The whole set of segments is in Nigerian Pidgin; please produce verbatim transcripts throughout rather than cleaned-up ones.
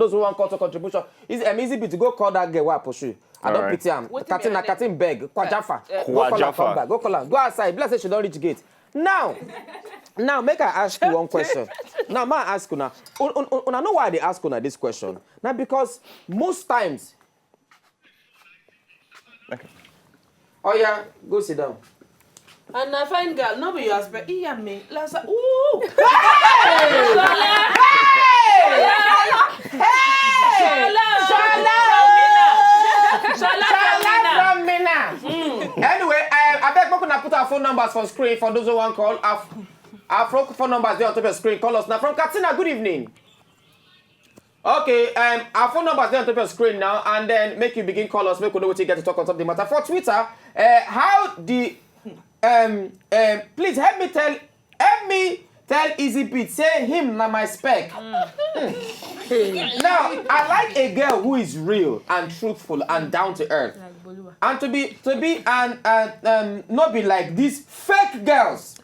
Those who want culture contribution, is um, easy bit to go call that girl where I pursue. I don't pity am. Katina, Katin beg, Kwajafa. Go call her, come back. Go call her. Go outside. Bless her, she don't reach gate. Now, now make I ask you one question. Now, ma ask you now. Una know why I dey ask you now this question? Now because most times Oh yeah, go sit down. And na fine girl, no be your aspect. Iya me, lasa. Ooh. Shola. Hey. Shola. Shola. Shola from Mina. From Mina. Mm. Anyway, I, I beg people to put our phone numbers for screen for those who want call. Our, our phone numbers there on top of the screen. Call us now from Katsina. Good evening. Okay, um, our phone numbers there on top of your screen now, and then make you begin call us, make we know what you get to talk on top of the matter. For Twitter, uh, how the um, um, please help me tell help me tell Easy Beat say him na my spec. Now, I like a girl who is real and truthful and down to earth. And to be to be and and um, not be like these fake girls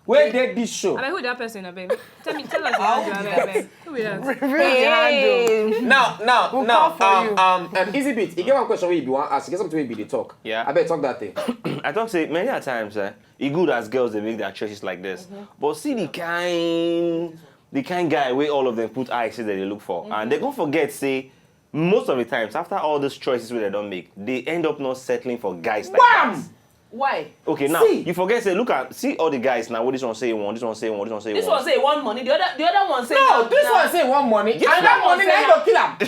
where they this show. I mean, who that person? I mean, tell me, tell us. How do you have it? Who we have? Reveal the handle. Now, now, We'll now, come for um, you. um, um, Easy Beat. You get one question where you be one ask. You get something where you be the talk. Yeah. I bet talk that thing. I talk say many a times, eh, e good as girls they make their choices like this. But see the kind, the kind guy where all of them put eyes that they look for, and they gonna forget say most of the times after all these choices where they don't make, they end up not settling for guys like Bam! that. Why? Okay, now See. you forget say look at see all the guys now. What this one say one, this one say one, this one say This one. one say one money, the other the other one say No, no, this no. one say one money, Yes, and that now. money na go kill am.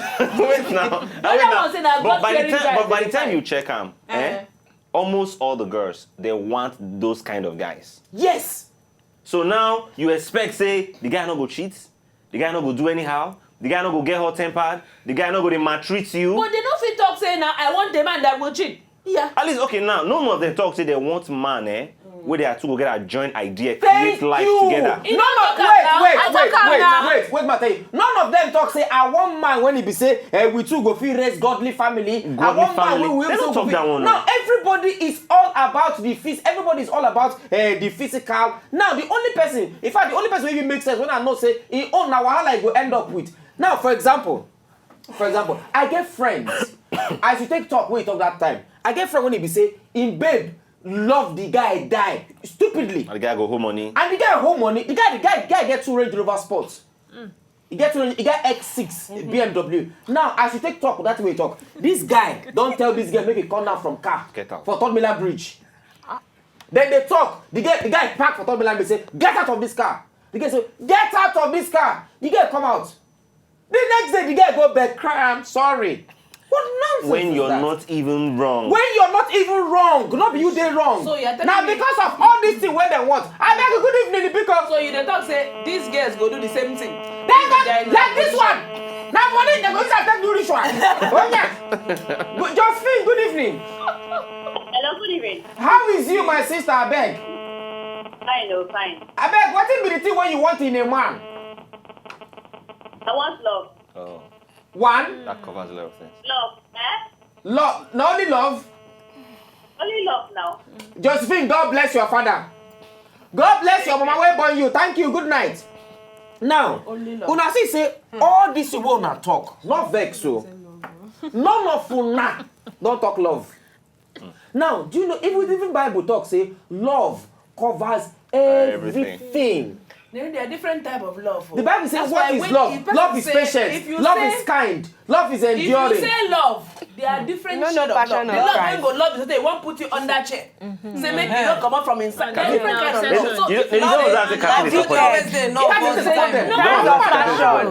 Wait now. The other Wait now. one say na But God by the fearing time, guy but by the dey time you check am, eh, Eh. almost all the girls they want those kind of guys. Yes. So now you expect say the guy no go cheat, the guy no go do anyhow, the guy no go get hot tempered, the guy no go dey maltreat you. But they no fit talk say now I want the man that will cheat. Yeah. At least okay now, none of them talk say they want man eh, where they are two go get a joint idea, Thank create life you. together. You None don't of talk am wait, now. wait, I wait, talk am wait, now. wait, wait, Matthew. None of them talk say I want man when he be say eh, we two go fit raise godly family. I Godly want man family. when we They also don't go talk fit. that one, Now no. everybody is all about the phys. Everybody is all about eh, the physical. Now the only person, in fact, the only person wey even make sense when I know say he own na wahala he go end up with. Now, for example, for example, I get friends. As you take talk, wey you talk that time, I get friend when he be say him babe love the guy die stupidly. And the guy go hold money. And the guy hold money. The guy, the guy, the guy get two Range Rover Sports. He get two Range, he get X six B M W. Now, as you take talk that way talk, this guy don't tell this girl make he come down from car Get out. for Third Mainland Bridge. Then they talk. The guy, the guy park for Third Mainland Bridge say, "Get out of this car." The guy say, "Get out of this car." The guy come out. The next day, the guy go back cry, "I'm sorry." What nonsense When is you're that? not even wrong. When you're not even wrong, not be you dey wrong. So you're telling Now me because of all this thing wey dem want, I beg you, good evening, because So you dey talk say these girls go do the same thing. They go They are like this one. Now money they go use am take do ritual. Oh yeah. Good- Josephine, good evening. Hello, good evening. How is you, my sister? I beg. Fine, oh, fine. I beg. What be the thing when you want in a man? I want love. Oh, One. that covers a lot of things. Love, eh? Love, not only love. Only love now. Josephine, God bless your father. God bless your mama wey born you. Thank you. Good night. Now, Only love. una see say all this wey una talk, no vex o. None of una don talk love. Now, do you know even even Bible talk say love covers Everything. everything. Then there are different type of love. The Bible says, That's "What why is when love? the person Love is say, patience. if you Love say, is kind. Love is if you enduring." say love, there are different No, no shade of passion love. The of love Christ. when go love is say they won't put you under chair. Say make you don't come out from inside. There are different kind of love. So You- if you you know love that's a love Catholic you couple. always say no That all is the the time. time. No, That's no, not no. passion.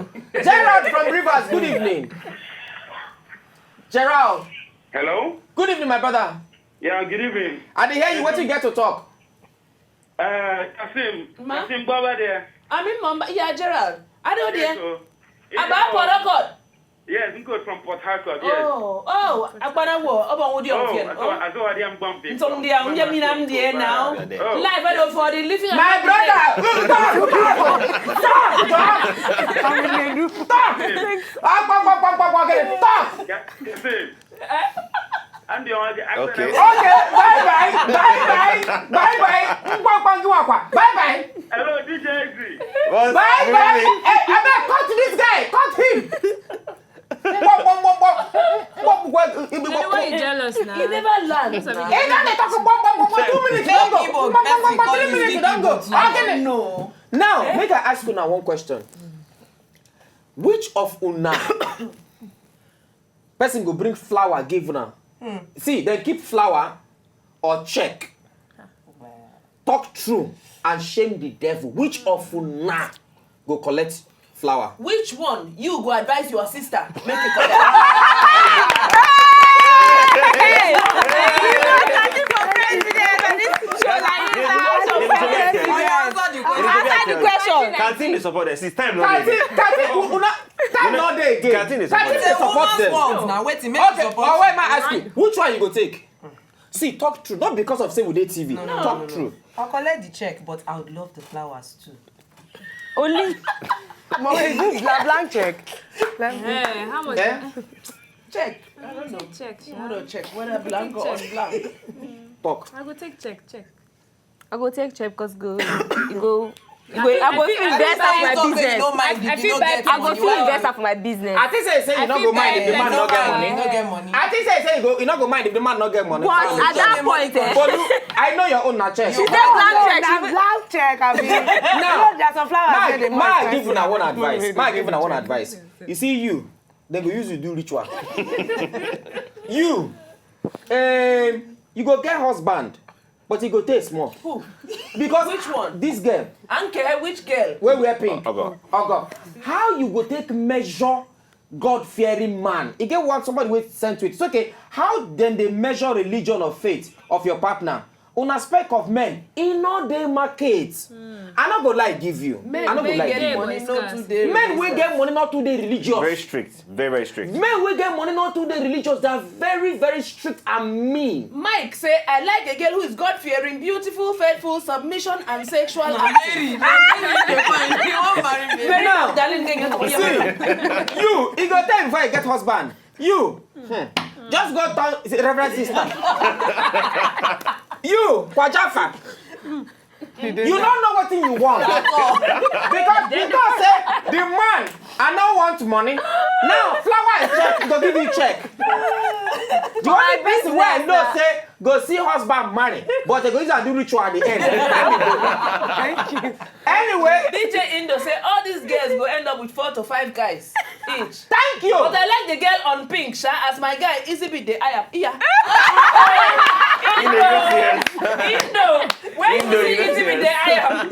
Gerald from Rivers, good evening. Gerald, Hello? good evening, my brother. Yeah, good evening. I dey hear you. What you get to talk? Uh, Kasim, Ma? Kasim, go over there. I'm in Mumbai. Yeah, Gerald. I don't Yes, there. sir. Yes, About sir. Porokot. Yes, I'm good from Port Harcourt, yes. Oh, oh, Agbanawo, Obanwudi Oh, Ofian. I saw, Oh. I saw Adiam Bumpy. Ntom dia, unye mina mdie now. Yeah, there. Oh. Live at for the living My and brother, look, talk, talk, talk, talk, talk. Ah, talk, talk, talk, talk, talk. Yeah, Kasim. I'm the only actor Okay. that Okay, bye bye, bye bye, bye bye. Ngwa, ngwa, ngwa, ngwa. Bye bye. Hello, D J Easy. What's Bye bye. really? Hey, I better cut this guy. Cut him. He never land. He don dey talk gbom gbom gbom gbom, two minutes don go. Gbom gbom gbom gbom, three minutes don go. How can it? No. Now, make I ask una one question. Which of una person go bring flower give una? See, dem keep flower or check. Talk true and shame the devil. Which of una go collect flower? Which one you go advise your sister make you collect? Answer the question. Canteen dey support them. Since time no dey. Canteen, canteen, una, time no dey again. Canteen dey support them. Canteen dey support them. Now, wait, make you support. Okay, but wait, ma ask you, which one you go take? See, talk true. Not because of say we dey T V. No, no, no, no. Talk true. I'll collect the check, but I would love the flowers too. Only. Mo, is this bla-, blank check? Let me. Eh, how much? Eh? Check. I don't know. Check, sha. I don't check whether blank or unblank. Talk. I go take check, check. I go take check because go, e go, e go, I go fit invest half my business. I feel bad. I go fit invest half my business. I think say, say you no go mind if the man no get money. No get money. I think say, say you go, you no go mind if the man no get money. But at that point, eh? But look, I know your own na check. She take blank check. Na blank check, abi. Now, there's some flowers wey dey, ma give una one advice. Ma give una one advice. You see you, they go use you do ritual. You, um, you go get husband, but e go take small. Who? Because which one? This girl. Anke, which girl? Wey wear pink. Ogo. Ogo. How you go take measure God-fearing man? E get one somebody wey send tweet. It's okay. How dem dey measure religion or faith of your partner? Una spec of men, e no dey market. I no go lie give you. I no go lie give you. Men wey get money no too dey religious. Men wey get money no too dey religious. Very strict. Very, very strict. Men wey get money no too dey religious. They are very, very strict and mean. Mike say, "I like a girl who is God-fearing, beautiful, faithful, submission, and sexual active." Very, very, very fine. You wan marry me? Very now, darling, get your see, you, e go tell before you get husband. You, hmm, just go turn, is it Reverend Sister? You, Kwajafa. You don't know what you want. Because, because say the man, I don't want money. Now, flower and check, go give you check. The only person wey I know say go see husband marry, but they go use and do ritual at the end. Thank you. Anyway. D J Indo say all these girls go end up with four to five guys each. Thank you. But I like the girl on pink, sha, as my guy, Easy Beat, dey eye am. Iya. Indo, Indo. When you see Easy Beat, dey eye am.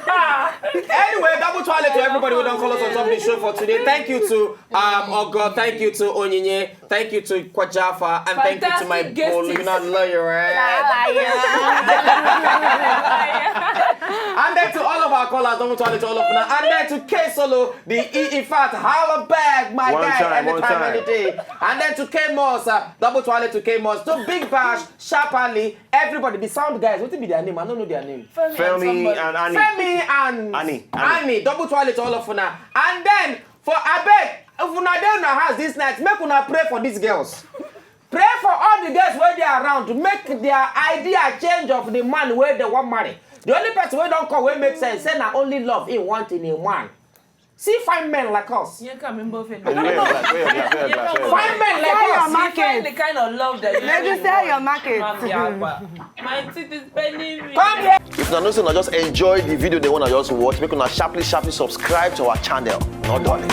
Ah. Anyway, double toilet to everybody who don't call us on top of the show for today. Thank you to, um, Ogo. Thank you to Onyinye. Thank you to Kwajafa, and thank you to my boy, you know, lawyer, right? And then to all of our callers, don't want to all of them. And then to K Solo, the E, in fact, holla back, my guy, anytime, any day. And then to K Moss, uh, double toilet to K Moss, to Big Bash, Sharply, everybody, the sound guys, what be their name? I don't know their name. Femi and Annie. Femi and Annie. Annie. Double toilet to all of una. And then for abeg, if una dey una house this night, make una pray for these girls. Pray for all the girls wey dey around to make their idea change of the man wey they wan marry. The only person wey don come wey make sense, say na only love he want in a man. See fine men like us. Fine men like us. Sell your market. Maybe sell your market. My teeth is paining me. Come here. If una know say una just enjoy the video, they wanna just watch, make una sharply, sharply subscribe to our channel. No darling.